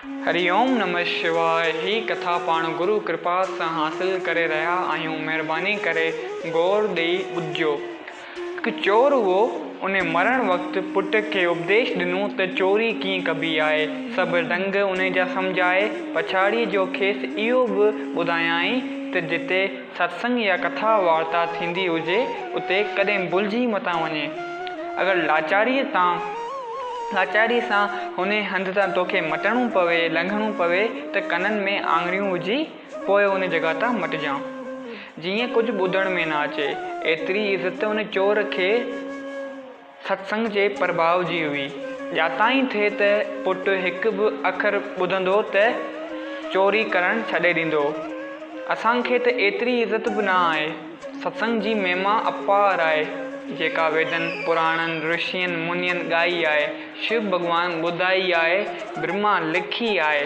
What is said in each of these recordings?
هري اوم نمه شواء هي ڪٿا پاڻ گرو ڪرپا سان حاصل ڪري رهيا آهيون مهرباني ڪري غور ڏئي ٻڌجو. هڪ چور هئو انهي مرڻ وقت پٽ کي اپديش ڏنو ته چوري ڪيئن ڪبي آهي سڀ ڍنگ انهي جا سمجهائي پڇاڙيء جو کيس اهو به ٻڌايائين ته جتي ستسنگ يا ڪٿا وارتا ٿيندي هجي اتي ڪڏهن ڀلجي متان وڃين. اگر لاچاريء تان لاچاريء سان انهي هنڌ تان توکي مٽڻو پوي، لنگهڻو پوي ته ڪنن ۾ آڱريون وجهي پوء ان جڳهه تان مٽجان. جيئن ڪجهه ٻڌڻ ۾ نه اچي. ايتري عزت ان چور کي ستسنگ جي پرڀاء جي هئي. ڄاتائين ٿي ته پٽ هڪ به اکر ٻڌندو ته چوري ڪرڻ ڇڏي ڏيندو. اسان کي ته ايتري عزت به نه آهي. ستسنگ جي مهما اپار آهي، جيڪا ويدن، پراڻن، رشين، منين ڳائي آهي، شو ڀڳوان ٻڌائي آهي، برهما لکي آهي،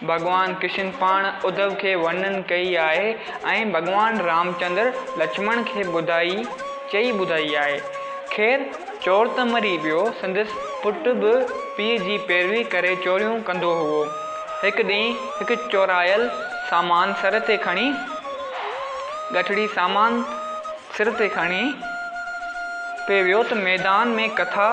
ڀڳوان ڪرشن پاڻ اڌو کي ورڻن ڪئي آهي ۽ ڀڳوان رامچندر لڇمڻ کي ٻڌائي چئي ٻڌائي آهي. خير چور ته مري ويو، سندس پٽ به پيء جي پيروي ڪري چوريون ڪندو هئو. هڪ ڏينهن هڪ چورايل سامان سر تي کڻي ڳٺڙي سامان سر تي کڻي پئي ويو ته ميدان ۾ ڪٿا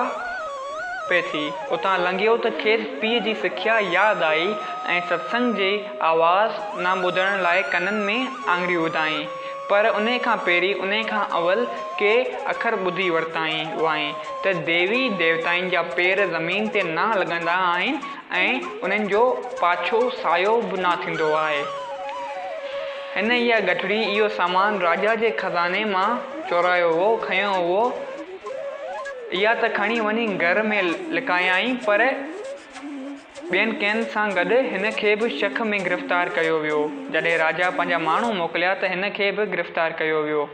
پئي ٿي. اتان لنگهيو ته کيس پيء جي سکيا ياد آئي ۽ ستسنگ جي آواز نه ٻڌڻ لاء ڪنن ۾ آڱريون وڌائين. پر انهي کان پهرين انهي کان اول ڪي اکر ٻڌي ورتائين هئائين ته ديوي ديوتائن جا پير زمين تي نه لڳندا آهن ۽ انهن جو پاڇو سايو به نه ٿيندو آهي. هن اها ڳٺڙي، اهو سامان راجا جي خزاني مان چورايو هئو، کنيو هئو. اها ته کڻي وڃي گهر ۾ لڪايائين، پر ٻين ڪين سان گڏ هن کي به شڪ ۾ گرفتار ڪيو ويو. جڏهن راجا پنهنجا ماڻهو موڪليا ته هن کي به گرفتار ڪيو ويو.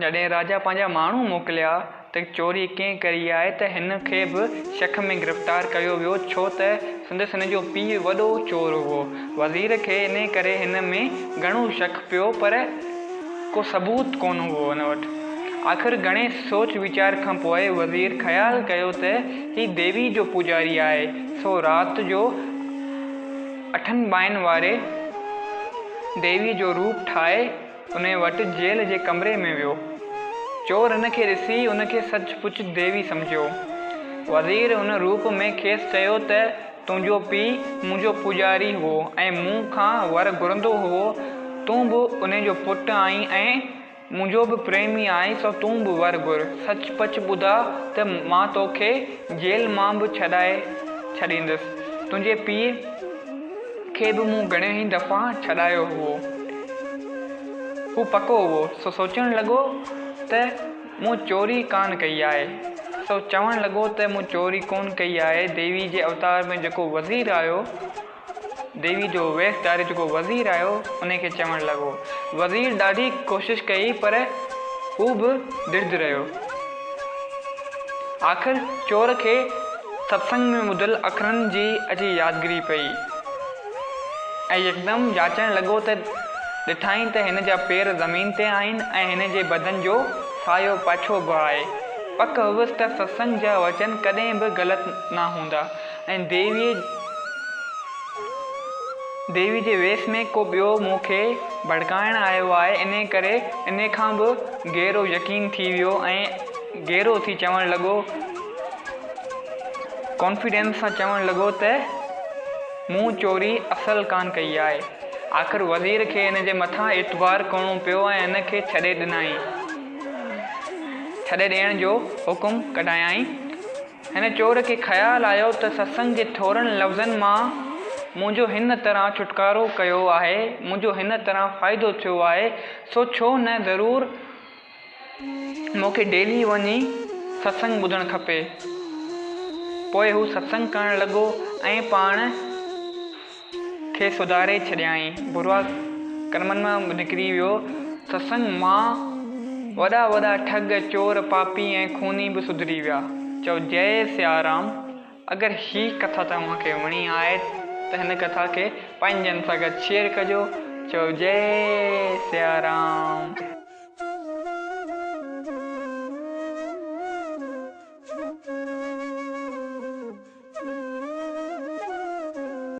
جڏهن راجا پنهنجا ماڻهو موڪليا ته چوري ڪنهن ڪئي آهي ته هن کي به شڪ ۾ گرفتار ڪيو ويو ڇو ته سندس هن جو پيء وڏو چور هئو. وزير کي انهي ڪري هن ۾ گهڻو شڪ پيو پر ڪو ثبوت ڪونه هئو هن وٽ. آخر گهڻي سوچ ويچار کان پوء وزير خيال ڪيو ته هي ديوي جو پوڄاري آهي سو رات جو اٺن ٻانهن واري ديوي جو روپ ٺاهي انهيء وٽ جيل جي ڪمري ۾ ويو. چور هن کي ڏسي ان کي سچ پچ ديوي سمجهيو. وزير ان روپ ۾ کيس چيو ته تنهنجو پيء منهنجو پوڄاري هئو ۽ مون کان ور گهرندو هئو، تون به انهي جو پٽ آهين ۽ منهنجو به پريمي آهين سو تون به ور گهر. سچ پچ ٻڌاء ته مان توکي جيل مان به ڇڏائي ڇڏيندس. تنهنجي پيء کي به مون گهڻيئي دفعا ڇڏايو هئو. هو پڪو هئو، سو سوچڻ لڳو ته مون چوري ڪانه ڪئي آهي. سو چوڻ لڳو ته مون چوري ڪونه ڪئي آهي. ديوي جي اوتار ۾ جيڪو وزير آيو، ديوي جو ويس ڌاري جيڪو وزير آيو، انهي کي چوڻ لڳو. وزير ڏاڍي ڪوشش ڪئي پر هو به ڊرد رهيو. آخر چور کي ستسنگ ۾ ٻڌل اکرن جي اچي يادگيري پئي ۽ يڪدم جاچڻ لڳو ته ڏٺائين ته هن جا پير زمين تي آهن ۽ هن جي بدن جو سايو پاڇو به آهي. پڪ هئس ته ستسنگ جا وچن ڪڏهن به غلط نه هوندا ۽ ديويء ديوي جي ويس ۾ ڪو ٻيو مون کي ڀڙڪائڻ آيو آهي، انهيء ڪري انهيء کان به گهرو يقين ٿي ويو ۽ گهرو ٿي چوڻ لڳو، ڪانفيڊنس سان چوڻ لڳو ته مون چوري اصل ڪانه ڪئي آهي. آخر وزير کي هن جي مٿان اعتبار ڪرڻو پيو ۽ هن کي ڇڏي ڏنائين. ڇڏي ڏيڻ جو حڪم ڪڍايائين. هن چور کي خيال آيو ته ستسنگ جي ٿورن لفظن مان منهنجو هن طرح ڇوٽڪارو ڪيو آهي، منهنجو هن طرح فائدو ٿيو آهي، سو ڇو نه ضرور مون کي ڊيلي وڃي ستسنگ ٻڌڻ کپي. پوء هو ستسنگ ڪرڻ لڳو ۽ پاڻ. کي سڌاري ڇڏيائين. برا ڪرمن مان به نڪري ويو. ستسنگ مان وڏا وڏا ٺڳ، چور، پاپي ۽ خوني به سڌري ويا. چئو جئي سيارام. اگر هي ڪٿا توهان کي وڻي آهي ته هن ڪٿا کي پنهنجن سان گڏ شيئر ڪجو. چئو جئي سيارام.